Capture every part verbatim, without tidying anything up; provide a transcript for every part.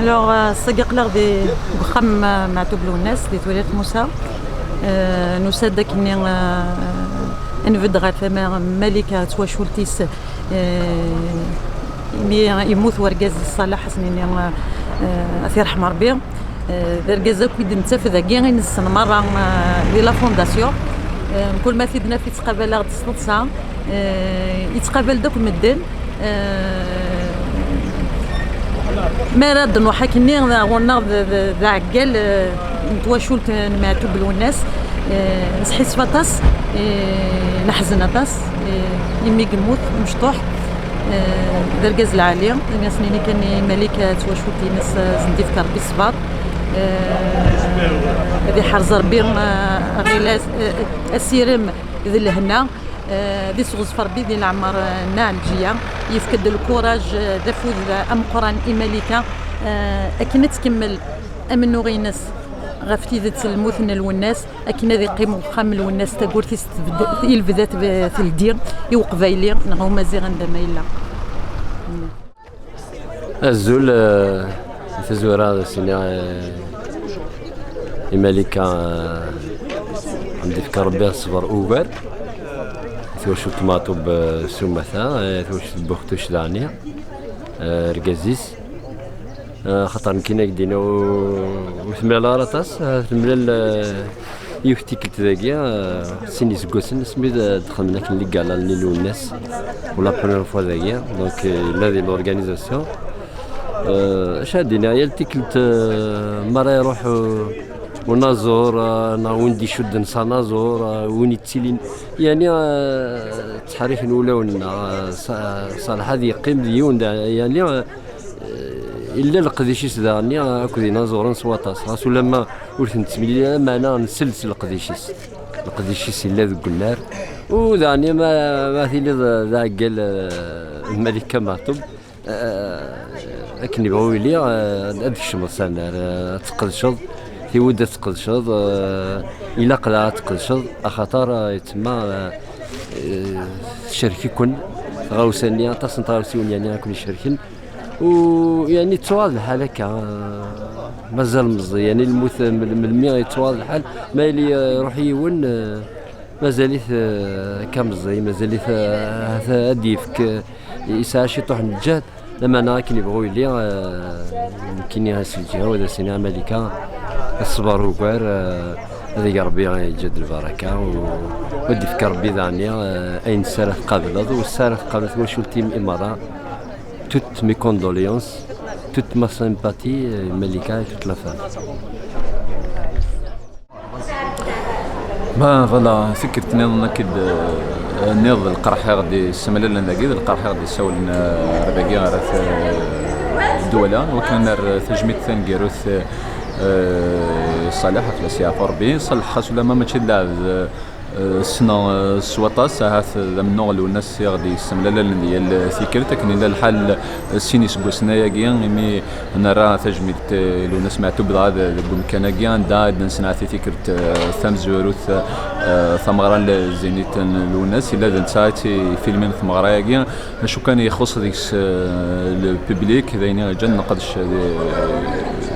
Alors, euh, ass-agi aql-aɣ di deg uxxam, euh, Meɛtub Lwennas di Twilayt Musa. Euh, nusa-d akkenni, euh, ad nbedd ɣer tama n Malika d twacult-is, euh, imi yemmut wergaz-is Ṣaleḥ, ad s-nini, euh, euh, ad t-yerḥem Rebbi. Euh, d argaz akk i d-nettaf dagi, i nessen merra, euh, di la fondation. Euh, mkul ma t-id-naf yettqabal-aɣ-d s teḍsa, euh, yettqabal-d akk medden. Eh, mi ara d-nruḥ akkenni, ɣur-neɣ d, d, d aɛeggal, eh, n twacult n Meɛtub Lwennas. Eh, nesḥissef aṭas, eh, neḥzen aṭas, eh, imi yemmut umecṭuḥ, eh, d argaz lɛali. Imi as-nini kan i Malik, eh, twacult-ines, eh, ad sen-d-yefk Rebbi ṣṣber. Eh, ad iḥrez Rebbi, eh, aɣilas, eh, asirem d lehna. Eh, di sɣezf Rebbi di leɛmer, eh, n Ɛelǧiya, yefk-d lkuraj, eh, d afud, eh, ameqqran i Malika, eh, akken ad tkemmel amennuɣ-ines ɣef tidet n lmut n Lwennas, akken ad iqqim uxxam n Lwennas, tagurt-is tebd-, i lebda tb-, teldi i Uqbayli neɣ Umaziɣ anda ma yella. Azul, eh, di tazwara ad as-iniɣ, eh, i Malika, eh, ad m-d-ifk Rebbi ṣṣber ugar. Twacult Meɛtub, eh, s umata, eh, twacult Buxtuc daɣni, eh, argaz-is. Eh, axaṭer nekkini ad k-d-iniɣ ur, ur temlal ara aṭas, eh, temlal, eh, yiwet tikkelt dagi, eh, sin iseggasen asmi d, d-xedmen akken ligal allen i Lwennas, pour la première fois dagi, donc, eh, yella di l'organisation. Eh, acu ad d-iniɣ, yal tikkelt, eh, mi ara iruḥ, eh, unaẓur, eh, neɣ win d-icudden s anaẓur, eh, win yettilin, yani, eh, ttḥerriken wulawen-nneɣ, eh, Sa-, Ṣaleḥ ad yeqqim d yiwen, d, yani, eh, yella leqdic-is daɣen akked inaẓuren s waṭas, ɣas ulamma ur ten-nettemlili ara, meɛna nsell s leqdic-is. Leqdic-is yella deg unnar. U daɣen ma, ma tiliḍ d aɛeggal, eh, n Malika Meɛtub, eh, akken yebɣu yili, eh, ad tkecmeḍ s annar, eh, ad tqedceḍ, tiwud ad tqedceḍ, eh, ilaq daɣ ad tqedceḍ, axaṭer, eh, yettemma, eh, eh, tcerrek-iken tɣawsa-nni, aṭas n tɣawsiwin yani ad ken-icerken. U yani, yettuɣal lḥal akka, mazal meẓẓi, yani, lmut mel-, melmi yettuɣal lḥal, ma yili, eh, iruḥ yiwen, eh, mazal-it, eh, akka meẓẓi, mazal-it, eh, ahat ad d-yefk, eh, yesɛa ciṭuḥ n lǧehd, lameɛna akken yebɣu yili, eh, nekkini as-lǧiha u ad as-iniɣ a Malika, ṣṣber ugar, eh, ad ig Rebbi yeǧǧa-d lbaraka, u, u ad d-yefk Rebbi daɣni, eh, ayen s ara tqableḍ, u s ara tqabel twacult-im i merra. Toutes mes condoléances, toute ma sympathie, euh, Malika et toute la famille. Ben voilà, tikkelt nniḍen akked, euh, nniḍ d lqerḥ i ɣ-d-yessemlalen dagi, d lqerḥ i ɣ-d-yessawlen, euh, ar dagi, ar at, euh, Dwala, wakken ad nerr tajmilt taneggarut, euh, Ṣaleḥ, ad fell-as yeɛfu Rebbi. Ṣaleḥ, xas ulamma mačči d lɛebd, euh, Eh, ssneɣ, eh, s waṭas, ahat d amennuɣ Lwennas i ɣ-d-yessemlalalen di yal tikkelt, akken yella lḥal, eh, sin iseggasen ayagi, imi nerra tajmilt, eh, i Lwennas Meɛtub dɣa d-, deg umkan-agi, anda i d-nesneɛti tikkelt, eh, tamezwarut, eh, tameɣra n Zinit n Lwennas, yella d netta i tt-ifilmin tmeɣra-agi, acu kan ixuṣ deg-s, eh, le public, d ayen i ɣ-ǧǧan nqedc di,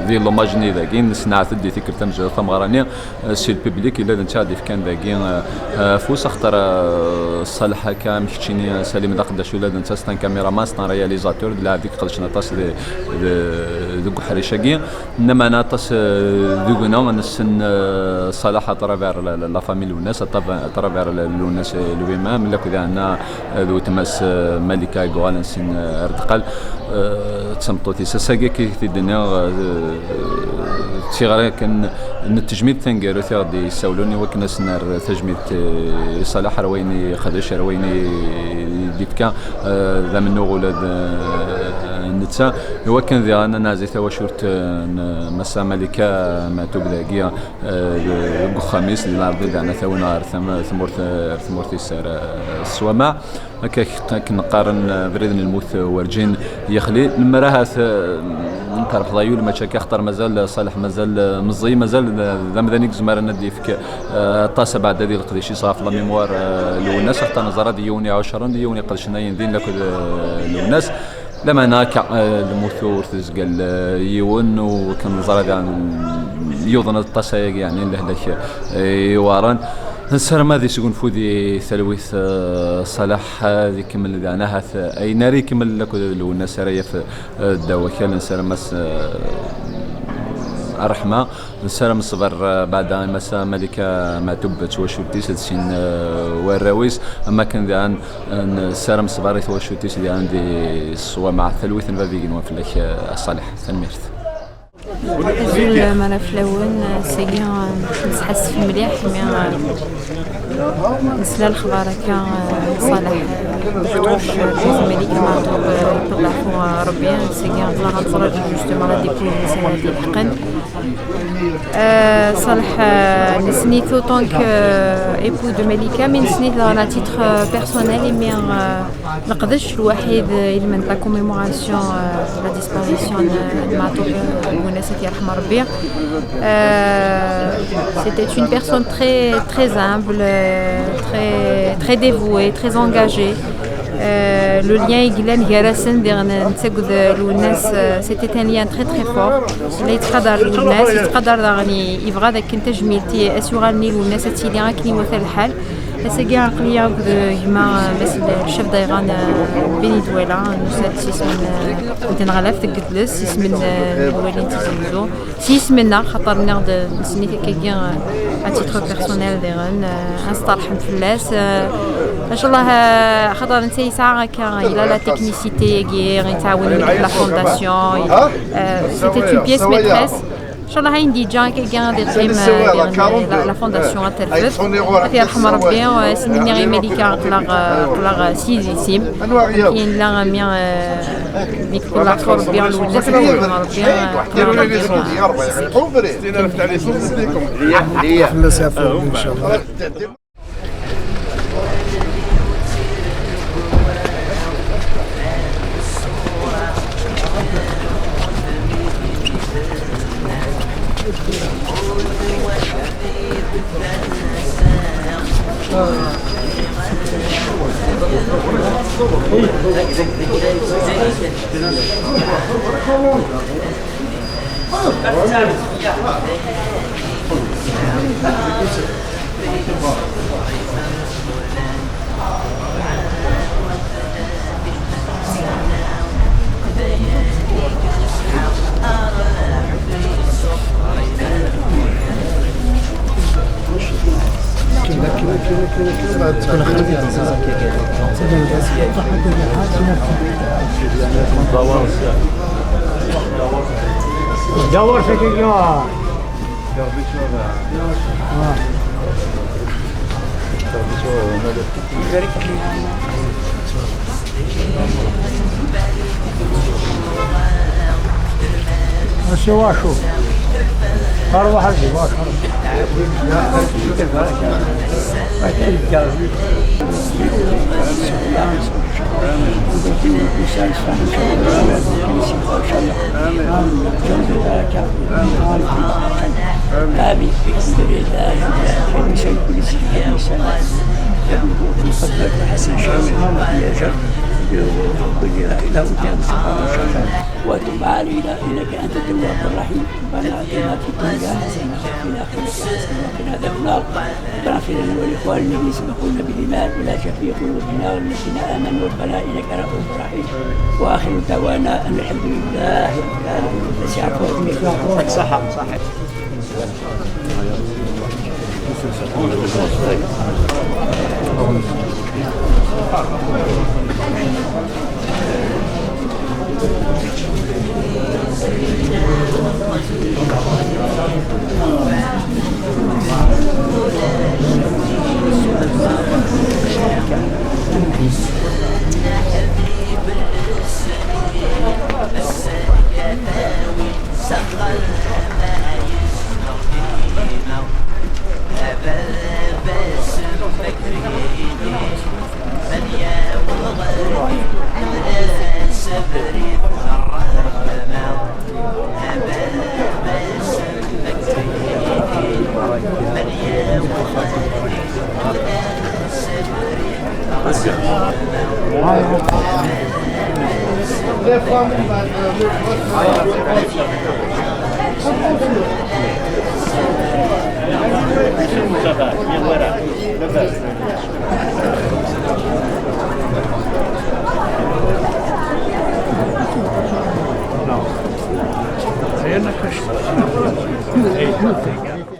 di l'hommage-nni dagi, nesneɛt-d di tikkelt tamezwarut tameɣra-nni, eh, si le public, yella d netta i d-ifkan dagi, eh, eh, afus, axaṭer, eh, Ṣaleḥ akka am keččini, eh, Salim d aqeddac, ula d netta c'est un caméraman, c'est un réalisateur, d lɛebd i iqedcen aṭas di, di, deg uḥric-agi. Lameɛna aṭas, eh, deg-neɣ nessen, eh, Ṣaleḥ à travers la, la, la famille Lwennas, à travers, à travers la, Lwennas, eh, lui-même, lakk d ɛna, eh, d weltma-s, eh, Malika i yuɣalen sin, eh, ar deqqal. Eh, d tameṭṭut-is. Ass-agi akka i k-t-id-nniɣ, eh, d tiɣri kan n tejmilt taneggarut i ɣ-d-yessawlen i wakken ad s-nerr tajmilt, eh, i Ṣaleḥ ar wayen i yexdec, ar wayen i d-ifka, eh, d amennuɣ ula d, eh, Netta, iwakken diɣen ad neɛzi tawacult, eh, n Massa Malika Matub dagi, eh, deg uxxam-is, di lɛerḍ i d-ɛna tawin ɣer tam-, tmurt, eh, tmurt-is ar, eh, Ṣṣwamaɛ. Akka k-, akken qqaren, eh, abrid n lmut, eh, werǧin yexli. Lemmer ahat, eh, terfeḍ ay ul, mačči akka, axaṭer mazal, eh, Ṣaleḥ mazal, eh, meẓẓi, mazal d, d amdan i izemren ad d-yefk, eh, aṭas abeɛda di leqdic-is ɣef la mémoire, eh, Lwennas, axaṭer neẓra d yiwen iɛucren, d yiwen iqedcen ayen din akked, eh, Lwennas. Lameɛna akka, eh, lmut ur tezgal, eh, yiwen, u akken neẓra daɣen yuḍen aṭas ayagi, yeɛni lehlak, eh, iweɛren. Nessaram ad isgunfu di talwit, eh, Ṣaleḥ, ad ikemmel daɣen ahat, eh, ayen ara ikemmel akked Lwennas ara yaf, eh, ddaw wakal. Nessaram-as, eh, ṛṛeḥma. Nessaram ṣṣber, eh, beɛda i Massa Malika Matub d twacult-is d sin, eh, warraw-is, am wakken daɣen, eh, nessaram ṣṣber i twacult-is daɣen di Ṣṣwamaɛ, talwit n bab igenwan fell-ak, eh, a Ṣaleḥ. Tanemmirt. Azul mara fell-awen, ass-agi, eh, nesḥassef mliḥ, mi, eh, nesla lexbar akka, eh, Ṣaleḥ, eh, Ḥṭuc, eh, Lmalik Meɛṭub, eh, yeṭṭef leɛfu, eh, Ṛebbi, ass-agi aql-aɣ ad neẓra justement la dépouille-nnes ara d-ilḥeqen. Euh, Ṣaleḥ, euh, nessen-it autant que, euh, époux de Malika, mais nessen-it daɣen à titre, euh, personnel, imi, euh, leqdec lwaḥid, euh, ilmend la commémoration, euh, de la disparition de, de Meɛṭub, euh, Lwennas, ad t-yerḥem Ṛebbi. Euh, c'était une personne très, très humble, euh, très, très dévouée, très engagée. Euh, le lien i yellan gar-asen, diɣen netta akked Lwennas, euh, c'était un lien très, très fort. Yella yettqadar Lwennas, yettqadar daɣen i, yebɣa dakken tajmilt i, as yuɣalen i Lwennas ad tili akken iwata lḥal. Ass-agi aql-iyi akked gma, euh, Mass Lcaf Dayɣan, euh, Benidwala, nusa-d s yisem n, euh, n tneɣlaft deg Gedles, s yisem n, euh, lwali n Tizi Wezzu. S yisem-nneɣ, xaṭer nniɣ-d nessen-it akkagi, euh, à titre personnel diɣen, euh, ad nesteṛḥem fell-as. Euh, ncallah, euh, xaṭer netta yesɛa akka, il a la technicité-agi, yettɛawan mliḥ la fondation. Euh, c'était une pièce maîtresse. Ncallah ayen d-yeǧǧa akkagi ad yeqqim, euh, diɣen, la, la fondation ad terfed. Ad t-yerḥem Ṛebbi, euh, ad s-nini i Malika aql-aɣ, euh, aql-aɣ, euh, s yidis-im. Akken yella, mi, euh, mi yeṭṭef leɛfu Ṛebbi, Lwennas ad yerḥem Ṛebbi, euh, aql-aɣ Ṛebbi, euh, fell-as iɛfu, ncallah. دور في اليوم. ماشي واشو. أروح أجي واشو. آمين. آمين. الحمد لله. وتب علينا إنك أنت التواب الرحيم. ربنا آتنا في الدنيا حسنة وفي الآخرة حسنة وقنا عذاب النار. ربنا اغفر لنا ولإخواننا الذين سبقونا بالإيمان ولا تجعل في قلوبنا غلا للذين آمنوا ربنا إنك رؤوف رحيم. وآخر دعوانا أن الحمد لله رب العالمين. بس يعفو. صح، صح. Rien à cacher.